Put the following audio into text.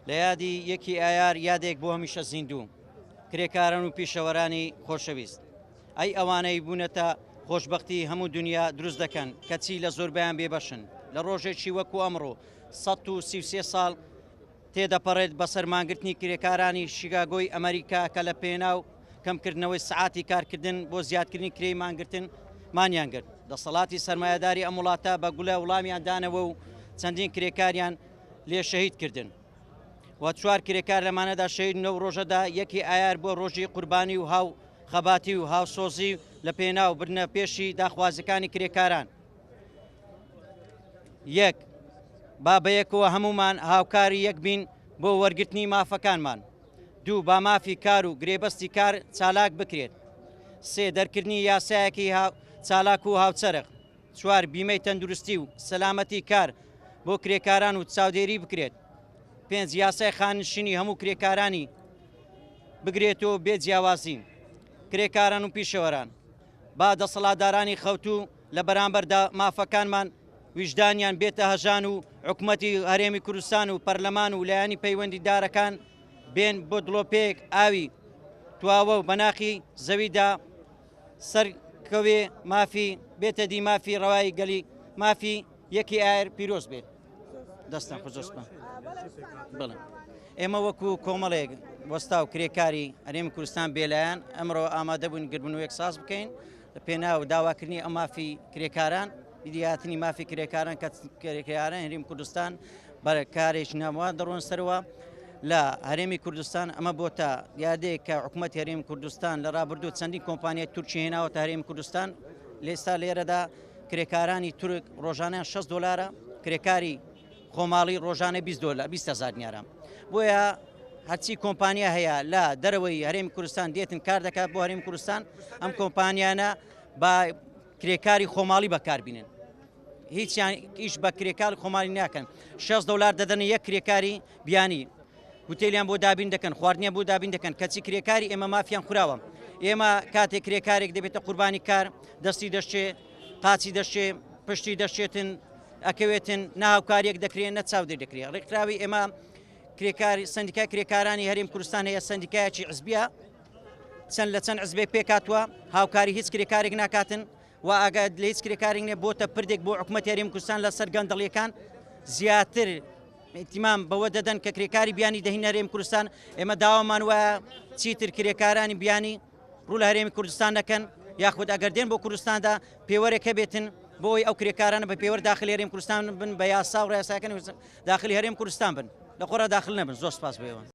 لە یادی یەکی ئایار یادێک بۆ هەمیشە زیندوو کرێکاران و پیشەوەرانی خۆشەویست ئەی ئەوانەی بوونەتە خۆشببختی هەموو دنیا دروست دەکەن کەچی لە زۆربیان بێبەشن لە ڕۆژێکی وەکو ئەمڕۆ 133 ساڵ تێدەپەڕێت بەسەر مانگرتنی کرێکارانی شیکاگۆی ئەمریکا کە لە پێناو کەمکردنەوەی سەعاتی کارکردن بۆ زیادکردنی کرێی مانگرتن مانیان گرت. دەسەڵاتی سەرمایەداری ئەم وڵاتە بە گولە وڵامیان دانەوە و چەندین کرێکاریان لێ شەهید کردن و چوار کرێکار لەمانەدا شەهید لەو ڕۆژەدا یەکی ئایار بۆ ڕۆژی قوربانی و هاو خەباتی و هاوسۆزی لە پێناو بردنە پێشی داخوازیەکانی کرێکاران. یەک، با بەیەکەوە هەموومان هاوکاری یەک بین بۆ وەرگرتنی مافەکانمان. دوو، با مافی کار و گرێبەستی کار چالاک بکرێت. سێ، دەرکردنی یاسایەکی چالاک و هاوچەرخ. چوار، بیمەی تەندروستی و سەلامەتی کار بۆ کرێکاران و چاودێری بکرێت. پێنج، یاسای خانەنشینی هەموو کرێکارانی بگرێتەوە بێ جیاوازی کرێکاران و پیشەوەران. با دەسەڵاتدارانی خەوتوو لە بەرامبەردا مافەکانمان ویژدانیان بێتە هەژان و حکومەتی هەرێمی کوردستان و پەرلەمان و لایەنی پەیوەندیدارەکان بێن بۆ دڵۆپێک ئاوی تواوە و بەناخی زەویدا سەرکەوێ مافی بێتە دی مافی ڕەوای گەلی مافی یەکی ئایر پیرۆز بێت دەستان خۆزۆسپە بڵێ ئێمە وەکو کۆمەڵێک وەستا و کرێکاری هەرێمی کوردستان بێلایەن ئەمڕۆ ئامادەبوون گربنەوەیەک ساز بکەین لە پێناو داواکردنی ئەو مافی کرێکاران دیاتنی مافی کرێکاران کە کرێکاران هەرێمی کوردستان بەرکارێکی ناوان دەڕۆن سەرەوە لە هەرێمی کوردستان ئەمە بۆتە دیاردەیەک کە حکوومەت هەرێمی کوردستان لە ڕابردوو چەندین کۆمپانیای تورکی هێناوەتە هەرێمی کوردستان لێستا لێرەدا کرێکارانی تورک ڕۆژانیان 6 دلارە کرێکاری خۆماڵی ڕۆژانە 20 دلار 20 هزار دینارە بۆیە هەرچی کۆمپانیا هەیە لە دەرەوەی هەرێمی کوردستان دێتن کار دەکات بۆ هەرێمی کوردستان ئەم کۆمپانیانە با کرێکاری خۆماڵی بەکاربینن هیچیان ئیش بە کرێکار خۆماڵی ناکەن 6 دلار دەدەنە یەک کرێکاری بیانی هوتێلیان بۆ دابین دەکەن خواردنیان بۆ دابین دەکەن کەچی کرێکاری ئێمە مافیان خوراوە ئێمە کاتێک کرێکارێک دەبێتە قوربانی کار دەستی دەشێ قاچی دەشێ پشتی دەشێتن ئەکەوێتن نە هاوکاریەک دەکرێن نە چاودێر دەکرێت ڕێکخراوی ئێمە کرێکاری سندیکای کرێکارانی هەرێم کوردستان هەیە سندیکایەکی عزبیە چەند لە چەند عزبێک پێکاتوە هاوکاری هیچ کرێکارێک ناکاتن و ئاگات لە هیچ کرێکارێک نیە بۆتە پردێک بۆ حکومەت هەرێم کوردستان لەسەر گەندەڵیەکان زیاتر ئیتیمام بەوە دەدەن کە کرێکاری بیانی دەهین هەرێم کوردستان ئێمە داوامان وایە چیتر کرێکارانی بیانی ڕوو لە هەرێمی کوردستان نەکەن یاخود ئەگەر دێن بۆ کوردستاندا پێوەرێک هەبێتن بۆی ئەو کرێکارانە بە پێوەر داخلی هەرێم کوردستان بن بە یاسا و ڕێساکانی داخلی هەرێم کوردستان بن لە خۆرا داخل نەبن زۆر سپاس بۆ ئێوە.